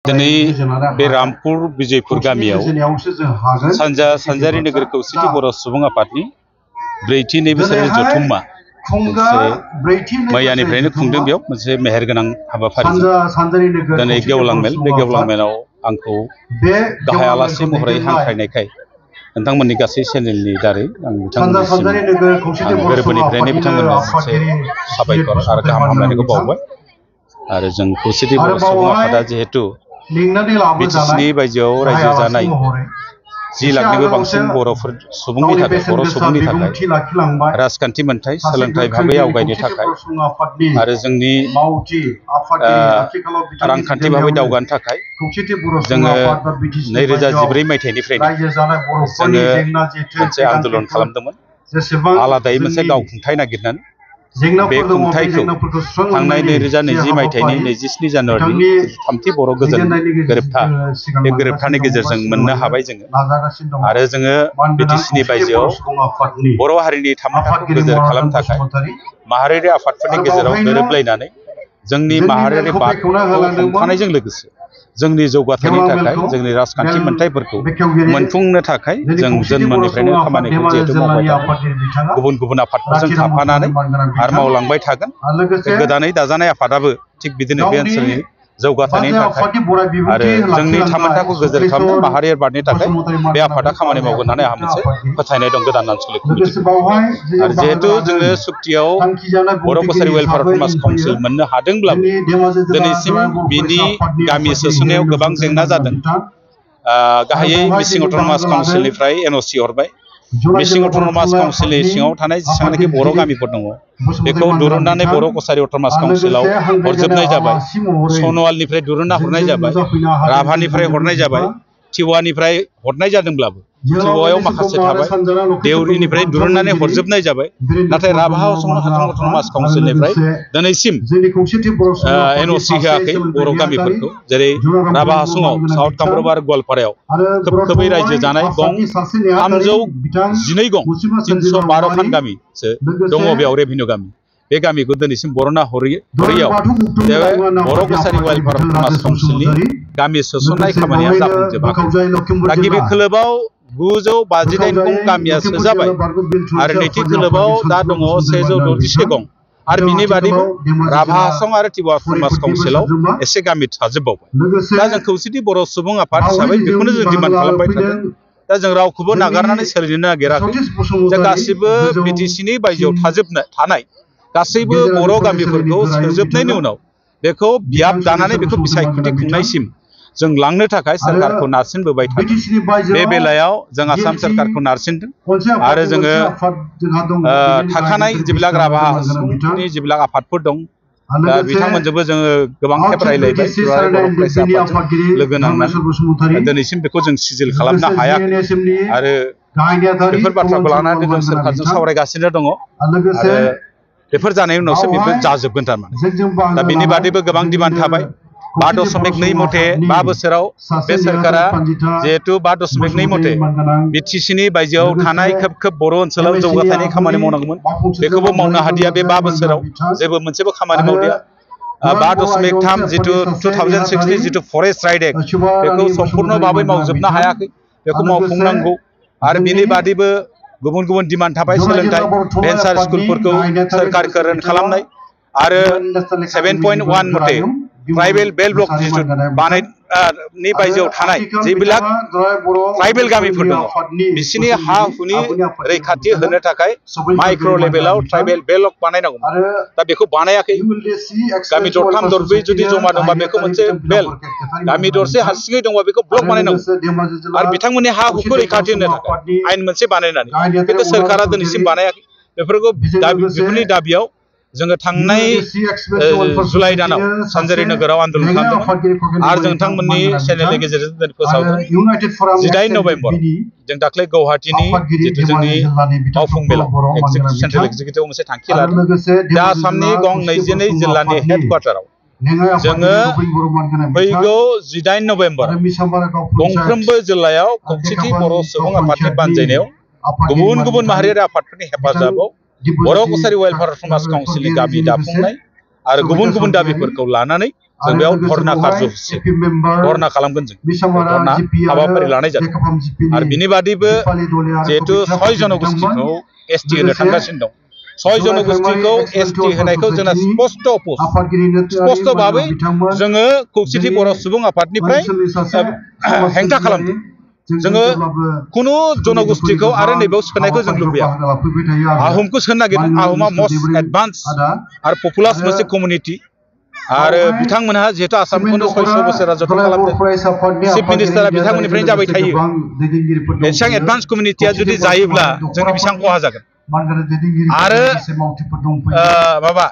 दिनै बे रामपुर बिजयपुर गामियाव सानजारि नोगोर खौसेथि बर' सुबुं आफादनि 4थि बोसोरनि जथुम्मा मैयानिफ्रायनो खुंदों। बेयाव मोनसे मेहेरगोनां हाबाफारि दिनै गेवलां मेल, बे गेवलां मेलाव आंखौ गाहाय आलासि महरै हांख्रायनायखाय नोंथांमोननि गासै चेनेलनि दारै आं बिथांमोननिसिम गोरबोनिफ्रायनो बिथांमोननो मोनसे साबायखर आरो गाहाम हामलायनायखौ बावबाय। आरो जों खौसेथि बर' सुबुं आफादा जिहेतु बिटिसिनि बायजोआव रायजो जानाय 10 लाखनिबो बांसिन बर'फोर सुबुंनि थाखाय राजखान्थि मोनथाय सोलोंथाइ भाबै आवगायनो थाखाय आरो जोंनि रांखान्थि भाबै दावगानो थाखाय जोङो 2014 मायथाइनिफ्रायनो जोङो मोनसे आन्दोलन खालामदोंमोन, आलादायै मोनसे गावखुंथाय नागिरनानै। बे खुंथायखौ थांनाय 2020 मायथाइनि 27 जानुवारिनि 3थि बर' गोजोन गोरोबथा, बे गोरोबथानि गेजेरजों मोननो हाबाय जोङो। आरो जोङो बिटिसिनि बायजोआव बर' हारिनि थामोनथाखौ गोजोर खालामनो थाखाय माहारियारि आफादफोरनि गेजेराव गोरोबलायनानै जोंनि माहारियारि बादखौ हमथानायजों लोगोसे जोंनि जौगाथायनि थाखाय जोंनि राजखान्थि मोनथायफोरखौ मोनफुंनो थाखाय जों जोनोमनिफ्रायनो खामानिखौ जिहेतु मावबाय थादों, गुबुन गुबुन आफादफोरजों थाफानानै आरो मावलांबाय थागोन। बे गोदानै दाजानाय आफादाबो थिग बिदिनो बे ओनसोलनि जौगाथायनि थाखाय आरो जोंनि थामोनथाखौ गोजोर खालामनो माहारियारि बादनि थाखाय बे आफादा खामानि मावगोन होननानै आंहा मोनसे फोथायनाय दं गोदान आनसलिक कमिटिजों। आरो जिहेतु जोङो सुक्तियाव बर' कसारि वेलफेयार अट'नमास काउन्सिल मोननो हादोंब्लाबो दिनैसिम बिनि गामि सोसननायाव गोबां जेंना जादों। गाहायै मिसिं अट'नमास काउन्सिलनिफ्राय NOC हरबाय। मिसिं अट'नमास काउन्सिलनि सिङाव थानाय जेसेबांनाखि बर' गामिफोर दङ बेखौ दुरुननानै बर' कसारि अट'नमास काउन्सिलाव हरजोबनाय जाबाय। सन'वालनिफ्राय दुरुनना हरनाय जाबाय, राभानिफ्राय हरनाय जाबाय, टिवानिफ्राय हरनाय जादोंब्लाबो टिवायाव माखासे थाबाय, देउरिनिफ्राय दुरुननानै हरजोबनाय जाबाय। नाथाय राभा अट'नमास काउन्सिलनिफ्राय दिनैसिम NOC होआखै बर' गामिफोरखौ। जेरै राभा हासङाव साउथ कामरुप आरो गवालपारायाव खोबै रायजो जानाय गं 312 गं 312 खान गामिसो दङ बेयाव रेभिनिउ गामि। बे गामिखौ दिनैसिम बरना हरैयाव बर' कसारि वेलफेयार अट'नमास काउन्सिलनि गामि सोसननाय खामानिया जाफुंजोबाखै। दा गिबि खोलोबाव 958 गं गामिया सोजाबाय आरो नैथि खोलोबाव दा दङ 161 गं। आरो बिनि बादैबो राभा हासं आरो टिवा अट'नमास काउन्सिलाव एसे गामि थाजोबबावबाय। दा जों खौसेथि बर' सुबुं आफाद हिसाबै बेखौनो जों डिमान्ड खालामबाय थादों। दा जों रावखौबो नागारनानै सोलिनो नागिराखै। जे गासिबो बिटिसिनि बायजोआव थानाय गासैबो बर' गामिफोरखौ सोजोबनायनि उनाव बेखौ बियाब दानानै बेखौ बिसायख'थि खुंनायसिम जों लांनो थाखाय सोरखारखौ नारसिनबोबाय थादों। बे बेलायाव जों आसाम सोरखारखौ नारसिनदों आरो जोङो थाखानाय जिबिलाग राभा हासंनि जिबिलाग आफादफोर दं, दा बिथांमोनजोंबो जोङो गोबां खेब रायलायबाय बर' फरायसा आफादजों लोगो नांनानै। दिनैसिम बेखौ जों सिजिल खालामनो हायाखै आरो बेफोर बाथ्राखौ लानानै जों सोरखारजों सावरायगासिनो दङ आरो बेफोर जानायनि उनावसो बेबो जाजोबगोन थारमाने। दा बिनि बादैबो गोबां डिमान्ड थाबाय। 5.2 मथे 5 बोसोराव बे सोरखारा जिहेतु 5.2 मथे बिटिसिनि बायजोआव थानाय खोब बर' ओनसोलाव जौगाथायनि खामानि मावनांगौमोन, बेखौबो मावनो हादिया। बे 5 बोसोराव जेबो मोनसेबो खामानि मावदिया। 5.3 जिथु 2006 नि जिथु फरेस्ट राइट एक्ट बेखौ सम्पुर्ण भाबै मावजोबनो हायाखै, बेखौ मावफुंनांगौ। आरो बिनि बादैबो गुबुन गुबुन डिमान्ड थाबाय। सोलोंथाइ भेन्सार स्कुलफोरखौ सोरखारकरण खालामनाय आरो 7.1 मथे ट्राइबेल बेल ब्लक जिथु बानायनि बायजोआव थानाय जिबिलाग ट्राइबेल गामिफोर दङ बिसोरनि हा हुनि रैखाथि होनो थाखाय माइक्र' लेभेलाव ट्राइबेल बेल ब्लक बानायनांगौमोन। दा बेखौ बानायाखै। गामि दरथाम दरब्रै जुदि जमा दंबा बेखौ मोनसे बेल, गामि दरसे हारसिङै दंबा बेखौ ब्लक बानायनांगौ आरो बिथांमोननि हा हुखौ रैखाथि होनो थाखाय आयेन मोनसे बानायनानै। खिन्थु सोरखारा दिनैसिम बानायाखै। बेफोरनि दाबियाव जोङो थांनाय जुलाइ दानाव सानजारि नोगोराव आन्दोलन खालामदोंमोन आरो जों नोंथांमोननि चेनेलनि गेजेरजों दिनै फोसावदों। 18 नभेम्बर जों दाख्लै गुवाहाटीनि जितु जोंनि मावफुं मेलाव सेन्ट्रेल एक्जिकिउटिभ मोनसे थांखि लादों। दा आसामनि गं 22 जिल्लानि हेडक्वार्टाराव जोङो फैगौ 18 नभेम्बर गंफ्रोमबो जिल्लायाव खौसेथि बर' सुबुं आफादनि बानजायनायाव गुबुन गुबुन माहारियारि आफादफोरनि हेफाजाबाव बर' कसारि वेलफेयार अट'नमास काउन्सिलनि गामि दाफुंनाय आरो गुबुन गुबुन दाबिफोरखौ लानानै जों बेयाव धरना कार्ज'सुचि धरना खालामगोन जों धरना हाबाफारि लानाय जादों आरो बिनि बादैबो जिहेतु 6 जनगोष्ठीखौ एसटि होनो थांगासिनो दं 6 जनगोष्ठीखौ एसटि होनायखौ जोंना स्पष्ट भाबै जोङो खौसेथि बर' सुबुं आफादनिफ्राय हेंथा खालामदों जोङो कुनु जनगोष्ठीखौ आरो नैबेयाव सोनायखौ जों लुबैया आहमखौ सोनो नागिरदों आहमा मस्ट एडभान्स आरो पपुलास मोनसे कमिउनिटि आरो बिथांमोनहा जिहेतु आसामखौनो 600 बोसोर राजत्व खालामदों चिफ मिनिस्टारा बिथांमोननिफ्रायनो जाबाय थायो एसेबां एडभान्स कमिउनिटिया जुदि जायोब्ला जोंनि बेसेबां खहा जागोन आरो माबा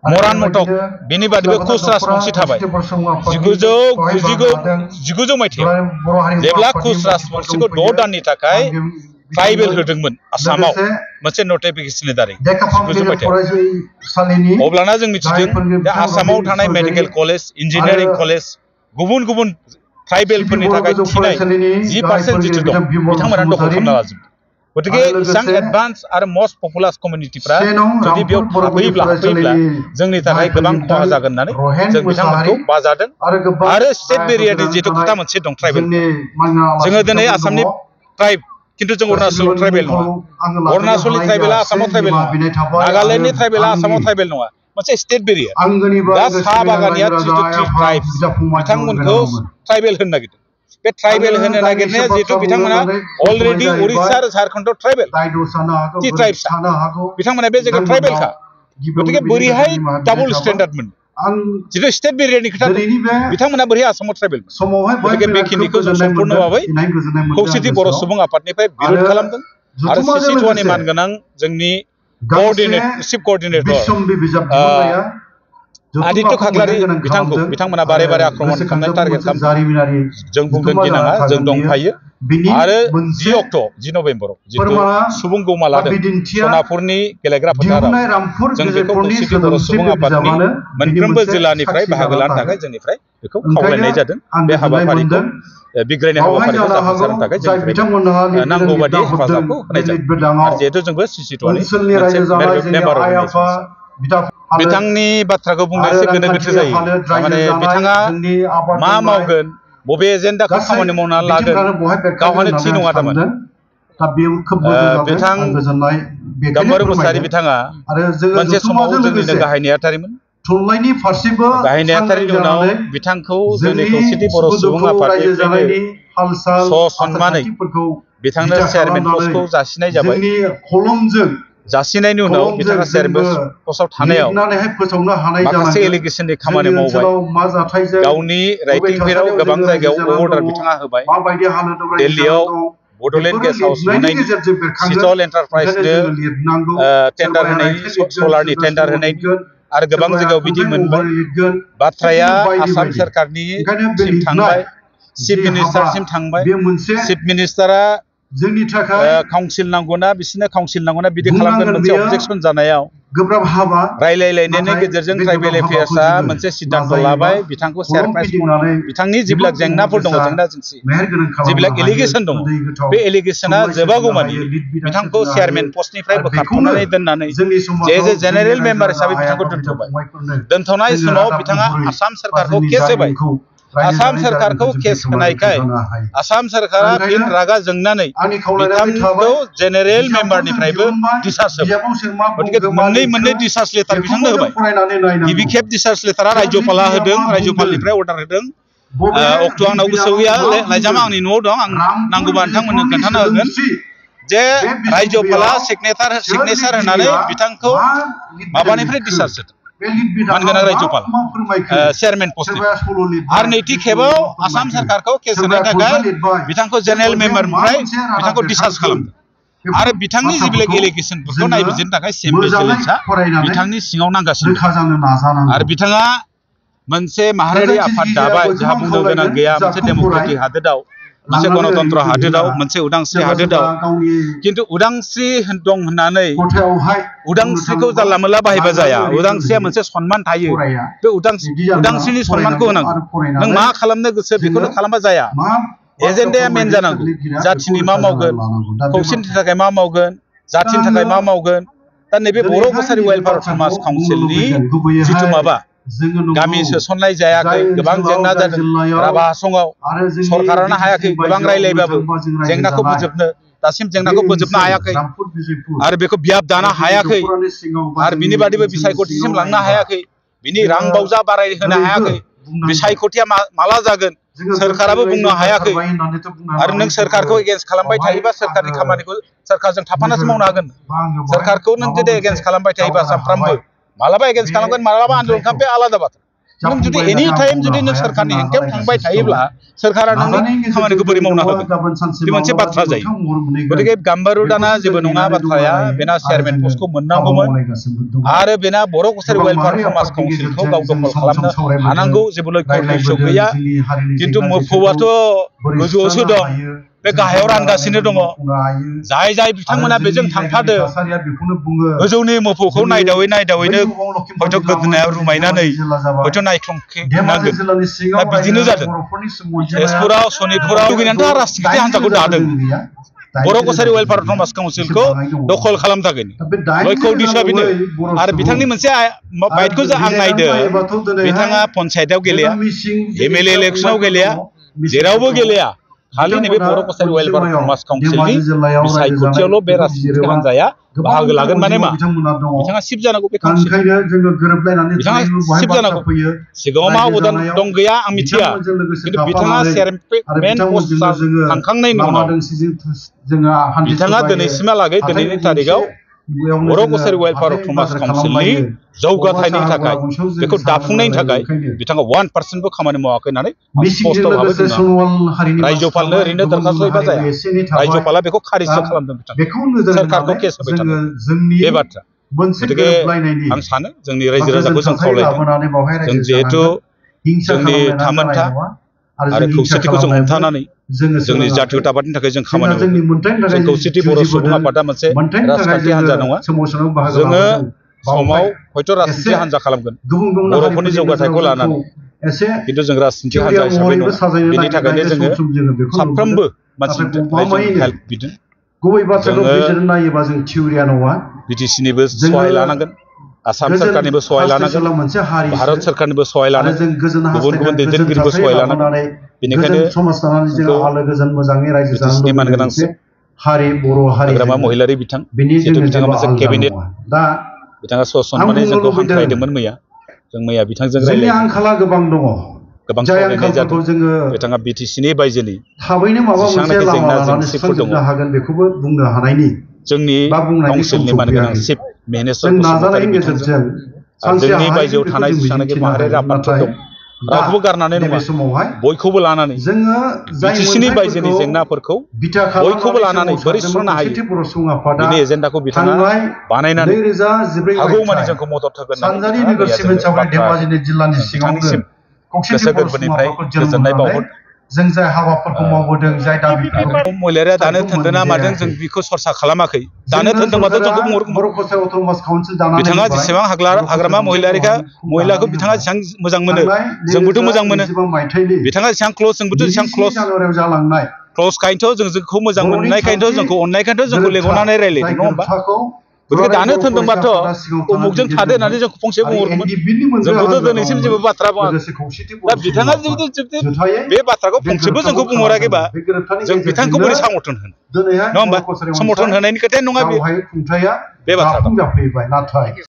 मरान मटक बिनि बादैबो कुच राजबंशी थाबाय 1919 मायथाइयाव जेब्ला कुच राजबंशीखौ 6 दाननि थाखाय ट्राइबेल होदोंमोन आसामाव मोनसे नटिफिकेशननि दारै 19 मायथाइयाव अब्लाना जों मिथिदों दा आसामाव थानाय मेडिकेल कलेज इन्जिनियारिं कलेज गुबुन गुबुन ट्राइबेलफोरनि थाखाय थिनाय 10% जिथु दं बिथांमोना दखल खालामना लाजोबदों गतिके इसां एडभान्स आरो मस्ट पपुलास कमिउनिटिफ्रा जुदि बेयाव थाफैयोब्ला जोंनि थाखाय गोबां खहा जागोन होननानै जों बिथांमोनखौ बाजादों आरो स्टेट बेरियारनि जिहेतु खोथा मोनसे दं ट्राइबेल जोङो दिनै आसामनि ट्राइब किन्तु जों अरुणाचल ट्राइबेल नङा अरुणाचलनि ट्राइबेला आसामाव ट्राइबेल नङा नागालेण्डनि ट्राइबेला आसामाव ट्राइबेल नङा मोनसे स्टेट बेरियार दा साहा बागानिया जितु ट्राइब्स बिथांमोनखौ ट्राइबेल होनो नागिरदों बे ट्राइबेल होनो नागिरनाया जिहेतु बिथांमोना अलरेडि उड़िसा आरो झारखन्डआव ट्राइबेल टि ट्राइब्स बिथांमोना बे जायगायाव ट्राइबेलखा गतिके बोरैहाय डाबल स्टेन्डार्डमोन जितु स्टेट बेरियारनि खोथा बिथांमोना बोरैहाय आसामाव ट्राइबेल गतिके बेखिनिखौ जों सम्पूर्ण भाबै खौसेथि बर' सुबुं आफादनिफ्राय बिरोध खालामदों आरो CC2नि मानगोनां जोंनि चिफ कर्डिनेटर आदित्य खाख्लारि बिथांमोना बारे बारे आक्रमण खालामनाय टारगेट खालामदों जों बुंदों गिनाङा जों दंफायो आरो 10 नभेम्बराव जितु सुबुं गौमा लादों सनापुरनि गेलेग्रा फोथाराव जों बेखौ खौसेथि बर' सुबुं आफादनि मोनफ्रोमबो जिल्लानिफ्राय बाहागो लानो थाखाय जोंनिफ्राय बेखौ खावलायनाय जादों बे हाबाफारिखौ बिग्रायनाय हाबाफारिखौ जाफुंसारनो थाखाय जोंनिफ्राय नांगौ बादि हेफाजाबखौ होनाय जादों आरो जिहेतु जोंबो CC2नि मोनसे मेम्बार बिथांनि बाथ्राखौ बुंनो एसे गोनो गोथो जायो माने बिथाङा मा मावगोन बबे एजेन्डाखौ खामानि मावना लागोन गावहानो थि नङा थारमाने बिथां गाम्बारु मुसाहारि बिथाङा मोनसे समाव जोंनिनो गाहाय नेहाथारिमोन गाहाय नेहाथारिनि उनाव बिथांखौ जोंनि खौसेथि बर' सुबुं आफादनिफ्रायनो ससनमानै बिथांनो चेयारमेन पस्टखौ जासिनाय जाबाय जासिनायनि उनाव बिथाङा चेयारमेन पस्टआव थानायाव माखासे एलिगेसननि खामानि मावबाय गावनि राइटिंफोराव गोबां जायगायाव अर्डार बिथाङा होबाय दिल्लीयाव बड'लेण्ड गेस्ट हाउस लुनायनि सिटल एन्टारप्राइजनो टेन्डार होनायनि सलारनि टेन्डार होनायनि आरो गोबां जायगायाव बिदि मोनबाय बाथ्राया आसाम सोरखारनिसिम थांबाय चिफ मिनिस्टारसिम थांबाय चिफ मिनिस्टारा जोंनि थाखाय काउन्सिल नांगौना बिसोरनो काउन्सिल नांगौना बिदि खालामगोन मोनसे अबजेक्सन जानायाव गोब्राब हाबा रायलायलायनायनि गेजेरजों ट्राइबेल एफेयार्सआ मोनसे सिद्धान्त लाबाय बिथांखौ चेयारपार्सन बिथांनि जिबिलाक जेंनाफोर दङ जेंना जेंसि जिबिलाक एलिगेसन दङ बे एलिगेसना जोबागौमानि बिथांखौ चेयारमेन पस्टनिफ्राय बोखारथ'नानै दोननानै जे जेनेरेल मेम्बार हिसाबै बिथांखौ दोनथ'बाय दोनथ'नाय समाव बिथाङा आसाम सोरखारखौ केस होबाय आसाम सोरखारखौ केस होनायखाय आसाम सोरखारा फिन रागा जोंनानै बिथांखौ जेनेरेल मेम्बारनिफ्रायबो डिसार्ज होबाय गतिके मोननै डिसार्ज लेटार बिथांनो होबाय गिबि खेब डिसार्ज लेटारा रायजोपाला होदों रायजोपालनिफ्राय अर्डार होदों अक्ट' आंनाव गोसोआव गैया लाइजामा आंनि न'आव दं आं नांगौबा नोंथांमोननो खोन्थाना होगोन जे रायजोपाला सिगनेचार होनानै बिथांखौ माबानिफ्राय डिसार्ज होदों मानगोनां रायजोपाल चेयारमेन पस्टनिफ्राय आरो नैथि खेबाव आसाम सोरखारखौ केस होनायनि थाखाय बिथांखौ जेनेरेल मेम्बारनिफ्राय बिथांखौ डिसार्ज खालामदों आरो बिथांनि जिबिलाक एलिगेसनफोरखौ नायबिजिरनो थाखाय सेम भिजिलेन्सआ बिथांनि सिङाव नांगासिनो आरो बिथाङा मोनसे माहारियारि आफाद दाबाय जाहा बुंनो गोनां गैया मोनसे डेम'क्रेटिक हादोराव मोनसे गणतन्त्र हादोराव मोनसे उदांस्रि हादोराव किन्तु उदांस्रि दं होननानै उदांस्रिखौ जानला मोनला बाहायबा जाया उदांस्रिया मोनसे सन्मान थायो बे उदांस्रिनि सन्मानखौ होनांगौ नों मा खालामनो गोसो बेखौनो खालामबा जाया एजेन्डाया मेन जानांगौ जाथिनि मा मावगोन खौसेथिनि थाखाय मा मावगोन जाथिनि थाखाय मा मावगोन दा नैबे बर' कसारि वेलफेयार समाज काउन्सिलनि जिथु माबा गामि सोसननाय जायाखै गोबां जेंना जादों राभा हासंआव सरकारानो हायाखै गोबां रायलायबाबो जेंनाखौ फोजोबनो दासिम जेंनाखौ फोजोबनो हायाखै आरो बेखौ बियाब दानो हायाखै आरो बिनि बादैबो बिसायख'थिसिम लांनो हायाखै बिनि रां बावजा बाराय होनो हायाखै बिसायख'थिया माला जागोन सोरखाराबो बुंनो हायाखै आरो नों सोरखारखौ एगेन्स्ट खालामबाय थायोबा सोरखारनि खामानिखौ सोरखारजों थाफानासो मावनो हागोन सोरखारखौ नों जुदि एगेन्स्ट खालामबाय थायोबा सानफ्रामबो मालाबा एगेन्स्ट खालामगोन मालाबा आन्दलन खालामगोन बे आलादा बाथ्रा नों जुदि एनि टाइम जुदि नों सोरखारनि हेंथायाव थांबाय थायोब्ला सोरखारा नोंनि खामानिखौ बोरै मावनो हागोन बे मोनसे बाथ्रा जायो गतिके गाम्बारु दाना जेबो नङा बाथ्राया बेना चेयारमेन पस्टखौ मोननांगौमोन आरो बेना बर' कसारि वेलफेयार समाज काउन्सिलखौ गाव दखल खालामनो हानांगौ जेबो लक्ष्य उद्देश्य गैया खिन्थु मोफौआथ' गोजौआवसो दं बे गाहायाव रानगासिनो दङ जाय जाय बिथांमोना बेजों थांफादों गोजौनि मोफौखौ नायदावैनो हयथ' गोदोनायाव रुमायनानै हयथ' नायख्लंनांगोन दा बिदिनो जादों तेजपुराव सनितपुराव लुगैनानैथ' राजनिति हान्जाखौ दादों बर' कसारि वेलफेयार समाज काउन्सिलखौ दखल खालामनो थाखाय लक्ष्य उद्देश्यआ बेनो आरो बिथांनि मोनसे बाइटखौ आं नायदों बिथाङा पन्सायतआव गेलेया एमएलए इलेक्सनाव गेलेया जेरावबो गेलेया खालि नैबे बर' कसारि वेलफेयार समाज काउन्सिलनि बिसायख'थियावल' बे राजनिति हान्जाया बाहागो लागोन माने मा बिथाङा सिफ जानांगौ बे काउन्सिल बिथाङा सिफ जानांगौ सिगाङाव मा अबदान दं गैया आं मिथिया खिन्थु बिथाङा चेयारमेन पस्टआव थांखांनायनि उनाव बिथाङा दिनैसिमहालागै दिनैनि तारिखआव बर' कसारि वेलफेयार समाज काउन्सिलनि जौगाथायनि थाखाय बेखौ दाफुंनायनि थाखाय बिथाङा 1%बो खामानि मावाखै होननानै स्पष्टभाबै बुंनो रायजोपालनो ओरैनो दरखास्त होयोबा जाया रायजोपाला बेखौ खारिजसो खालामदों बिथांखौ सोरखारखौ केस होबाय थादों बे बाथ्रा गतिके आं सानो जोंनि रायजो राजाखौ जों खावलायदों जों जिहेथु जोंनि थामोनथा आरो खौसेथिखौ जों हमथानानै जोंनि जातीयताबादनि थाखाय जों खामानि मावो जों खौसेथि बर' सुबुं आफादा मोनसे राजखान्थि हान्जा नङा जोङो समाव हयथ' राजखान्थि हान्जा खालामगोन बर'फोरनि जौगाथायखौ लानानै खिन्थु जों राजखान्थि हान्जा हिसाबै नङा बेनि थाखायनो जोङो साफ्रोमबो मानसिनि हेल्प बिदों जोङो बिटिसिनिबो सहाय लानांगोन आसाम सोरखारनिबो सहाय लानांगोन भारत सोरखारनिबो सहाय लानांगोन गुबुन गुबुन दैदेनगिरिबो सहाय लानांगोन बेनिखायनो बिटिसिनि मानगोनांसिन हाग्रामा महिलारि बिथां जिहेतु बिथाङा मोनसे केबिनेट बिथाङा ससनमानै जोंखौ हांख्रायदोंमोन मैया जों मैया बिथांजों रायज्लायदों गोबां सावरायनाय जादों बिथाङा बिटिसिनि बायजोनि जेसेबांनाखि जेंना जेंसिफोर दङ जोंनि काउन्सिलनि मानगोनां चिफ मिनिस्टार बसुमतारी बिथांजों आरो जोंनि बायजोआव थानाय जेसेबांनाखि माहारियारि आफादफोर दं रावखौबो गारनानै नङा बयखौबो लानानै बिटिसिनि बायजोनि जेंनाफोरखौ बयखौबो लानानै बोरै सुस्रांनो हायो बिनि एजेन्डाखौ बिथाङा बानायनानै हागौमानि जोंखौ मदद होगोन होननानै बिथांनिसिम गोसो गोरबोनिफ्राय गोजोननाय बावहरदों महिलारिया दानो थोनदोंना मादों जों बेखौ सरसा खालामाखै दानो थोनदोंबाथ' जोंखौ बिथाङा जेसेबां हाग्रामा महिलाखौ बिथाङा जेसेबां मोजां मोनो जोंबोथ' मोजां मोनो बिथाङा जेसेबां क्ल'ज जोंबोथ' जेसेबां क्ल'ज काइन्थ' जों जोंखौ मोजां मोननायखायनोथ' जोंखौ अननायखायनोथ' जोंखौ लेंहरनानै रायज्लायदों नङा होमबा गतिके दानो थोनदोंबाथ' उमुकजों थादो होननानै जोंखौ फंसे बुंहरगौमोन जोंखौथ' दिनैसिम जेबो बाथ्रा बुङाखै दा बिथाङा जुदि बे बाथ्राखौ फंसेबो जोंखौ बुंहराखैबा जों बिथांखौ बोरै समर्थन होनो नङा होमबा समर्थन होनायनि खोथायानो नङा बे बाथ्रा